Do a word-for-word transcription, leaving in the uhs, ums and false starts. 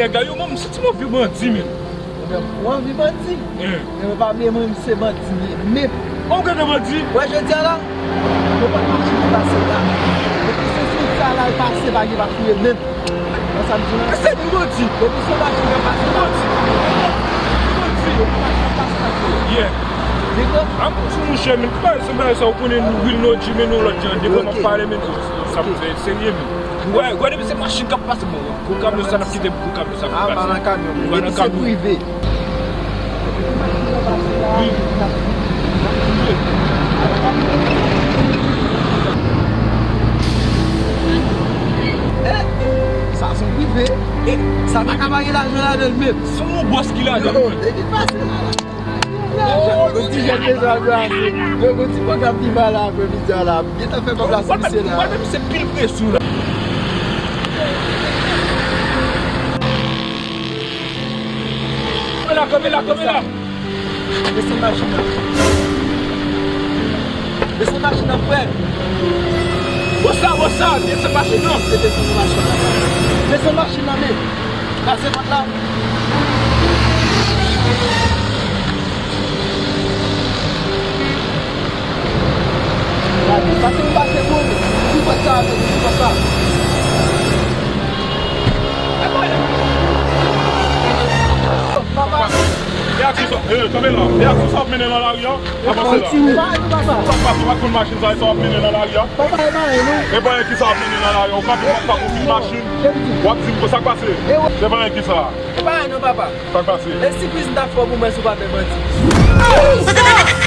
Nèg la, yo, mwen, m santi m anvi bandi, men. Ou anvi bandi? Enben, pa bliye mwen, m se bandi m ye menm. Ou gentan bandi? Wè, jodi a la, yo pa t machin ki pase la. Depi se sou sa la, l pase, pa gen pa fouye menm. Wè sa m di la? Se nou bandi. Depi se machin k ap pase la. Bandi. Bandi. Depi machin k ap pase la. Yeah. Nèg la? A, mwen sou mouche, men. Ki bagay se bagay sa, ou konnen nou, Will No G, men nou lòt jan. Depi m ap pale, men nou, sa m fè serye, men. Wè, wè, depi se machin k ap pase, bon, gwo kamyon sa n ap kite pou gwo kamyon sa pou pase. Ah, pa nan kamyon, men depi se prive. Wi. Eh, sa se prive. Eh, sa pa ka pa gen lajan ladan l menm. Se yon bòs ki ladan l. Yo, depi pase la. Yon ti jèn bezwen al brase. Yon ti pwogram ki ba la, aprè midi a la. Gentan fè kòb la sou misye la. Ou wè menm se pil presyon la. Kanpe la, kanpe la, kanpe la. Desann machin nan. Desann machin nan, frè. Bon sa, bon sa, desann machin nan. Se desann machin nan. Desann machin nan, men. Pase pòt la. Gade, pase pou pase pou li. Pou pòt sa, men, pou pòt sa. Papa. E aksyon sa, e, kanpe la. E aksyon sa ap mennen nan lari a. Avanse la. Sa k pase, w pa t konn machin sa, sa w ap mennen nan lari a? Papa, e pa anyen, non. E pa anyen ki sa ap mennen nan lari a? Ou kanpe, w ap fè yon pil machin. W ap di m, sa k pase? E pa anyen ki sa. E pa anyen, non, papa. Sa k pase? E sipriz m t ap fè w pou mwen si w pa t vin bandi?